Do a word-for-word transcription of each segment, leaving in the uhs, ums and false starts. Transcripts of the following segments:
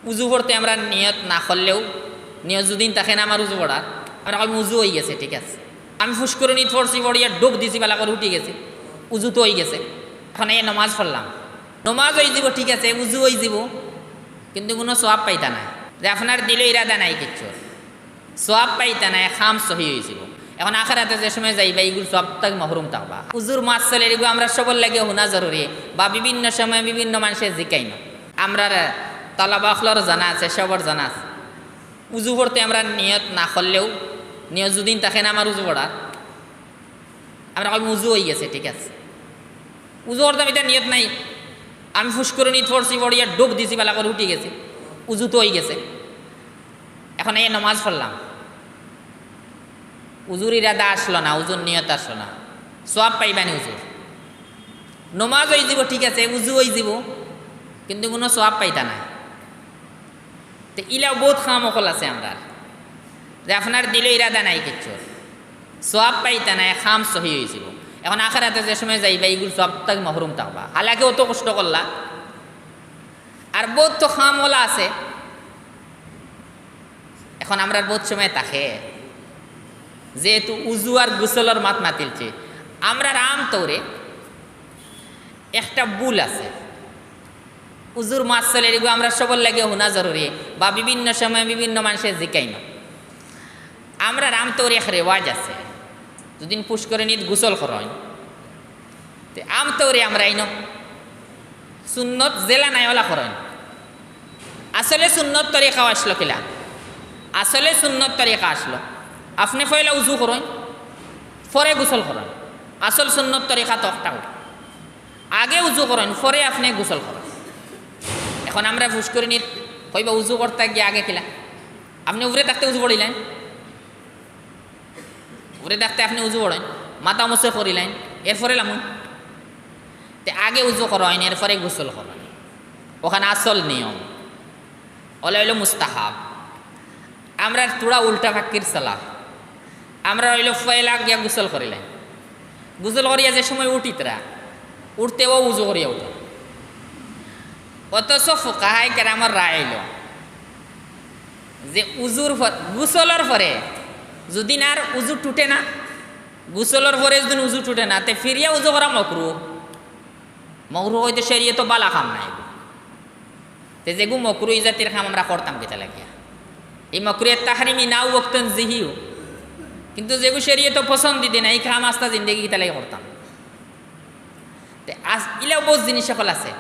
উজু পড়তে আমরা নিয়ত না করলেও, নিয়ত যুদি থাকে না আমার উজু পড়ার, আমরা কইমু উজু অইগেছে, ঠিক আছে। আমি ফুসকুরনিত পড়ছি, পড়িয়া ডুব দিছি, বালা করি উঠি গেছি, উজু তো অইগেছে। অখন এই নমাজ পড়লাম, নমাজ অইযিবো, ঠিক আছে, উজু অইযিবো, কিন্তু কুনু সওয়াব পাইতা নায়। যে আপনার দিলো ইরাদা নাই কিচ্ছু, সওয়াব পাইতা নায়, কাম সহি অইযিবো। অখন আখেরাতে যে সময় যাইবা, ইগুর সওয়াব থাকি মহরুম থাকবা। উজুর মাসলা ইগু আমরা সবর লাগি হুনা জরুরি, বা বিভিন্ন সময় বিভিন্ন মানষে জিকাইন। আমরার তালাবা অকলর জানা আছে, সবর জানা আছে। উজু পড়তে আমরা নিয়ত না করলেও, নিয়ত যুদি থাকে না আমার উজু পড়ার, আমরা কইমু উজু অইগেছে, ঠিক আছে। উজু করতাম, ইটা নিয়ত নাই, আমি ফুসকুরনিত পড়ছি, পড়িয়া ডুব দিছি, বালা করি উঠি গেছি, উজু তো অইগেছে। অখন এই নমাজ পড়লাম, উজুর ইরাদা আসলো না, উজুর নিয়ত আসলো না, সওয়াব পাইবা নি উজুর? নমাজ অইযিবো, ঠিক আছে, উজু অইযিবো, কিন্তু কুনু সওয়াব পাইতা নায়। তে ইলাও বউত কাম অকল আছে আমরার, যে আপনার দিলো ইরাদা নাই কিচ্ছু, সওয়াব পাইতা নায়, কাম সহি অইযিবো। অখন আখেরাতে যে সময় যাইবা, ইগুর সওয়াব থাকি মহরুম থাকবা, হালাকি অত কষ্ট করলা। আর বউত তো কাম অলা আছে। অখন আমরার বউত সময় থাকে, যেহেতু উজু আর গোসলর মাত মাতিলছি, আমরার আমতৌরে একটা ভুল আছে। উজুর মাসলা ইগু আমরা সবর লাগি হুনা জরুরি, বা বিভিন্ন সময় বিভিন্ন মানষে জিকাইন। আমরার আমতৌরে এক রেওয়াজ আছে, যুদি ফুসকুরনিত গোসল করইন, তে আমতৌরে আমরা ইনো সুন্নত যেলা নাই অলা করইন। আসলে সুন্নত তরিকা আসলো কিলা? আসলে সুন্নত তরিকা আসলো, আপনে পয়লা উজু করইন, পরে গোসল করইন। আসল সুন্নত তরিকা তো একটাউ, আগে উজু করইন, পরে আপনে গোসল করইন। অখন আমরা ফুসকুরনিত কইবা উজু করতা গিয়া আগে কিলা? আপনে উপরে থাকতে উজু পড়িলাইন, উপরে থাকতে আপনে উজু পড়ইন, মাথা মুছে করিলাইন, এরপরে লামইন। তে আগে উজু করইন, এরপরে গোসল করইন, অখান আসল নিয়ম। অলা অইলো মুস্তাহাব। আমরার থুড়া উল্টা ফাক্কির চলা। আমরার অইলো পয়লা গিয়া গোসল করিলাইন, গোসল করিয়া যে সময় উঠিতরা, উঠতেউ উজু করিয়া উঠইন। অথচ ফুকাহায়ে কেরামর রায় অইলো যে উজুর পর-, গোসলর পরে যুদি না আর উজু টুটে না, গোসলর পরে যুদি উজু টুটে না, তে ফিরিয়া উজু করা মকরু। মকরু অইতে শরিয়তো বালা কাম নায়। তে যেগু মকরু ই জাতির কাম আমরা করতাম কিতা লাগিয়া? এই মকরুহে তাহরিমি নাউ অউ তানজিহিউ, কিন্তু যেগু শরিয়তো পছন্দ দিতে না, ই কাম আস্তা জিন্দেগি কিতা লাগি করতাম? তে আজ ইলাও বউত জিনিস অকল আছে,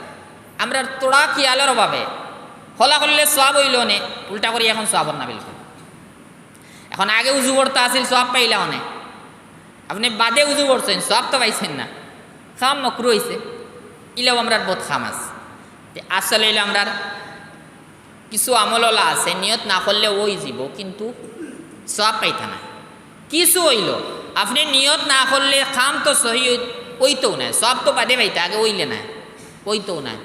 আমরার থুড়া খিয়ালর অভাবে হলা করলে সওয়াব অইলো অনে, উল্টা করি অখন সওয়াব অর না বিলকুল। অখন আগে উজু করতা আছিল, সওয়াব পাইলা অনে, আপনে বাদে উজু করছইন, সওয়াব তো পাইছইন না, কাম মকরু অইছে। ইলাও আমরার বউত কাম আছে। তে আসলে অইলো আমরার কিছু আমল অলা আছে, নিয়ত না করলে অইযিবো, কিন্তু সওয়াব পাইতা নায়। কিছু অইলো, আপনে নিয়ত না করলে কাম তো সহি অই-, অইতোউ নায়, সওয়াব তো বাদে পাইতা, আগে অইলে নায়, অইতোউ নায়।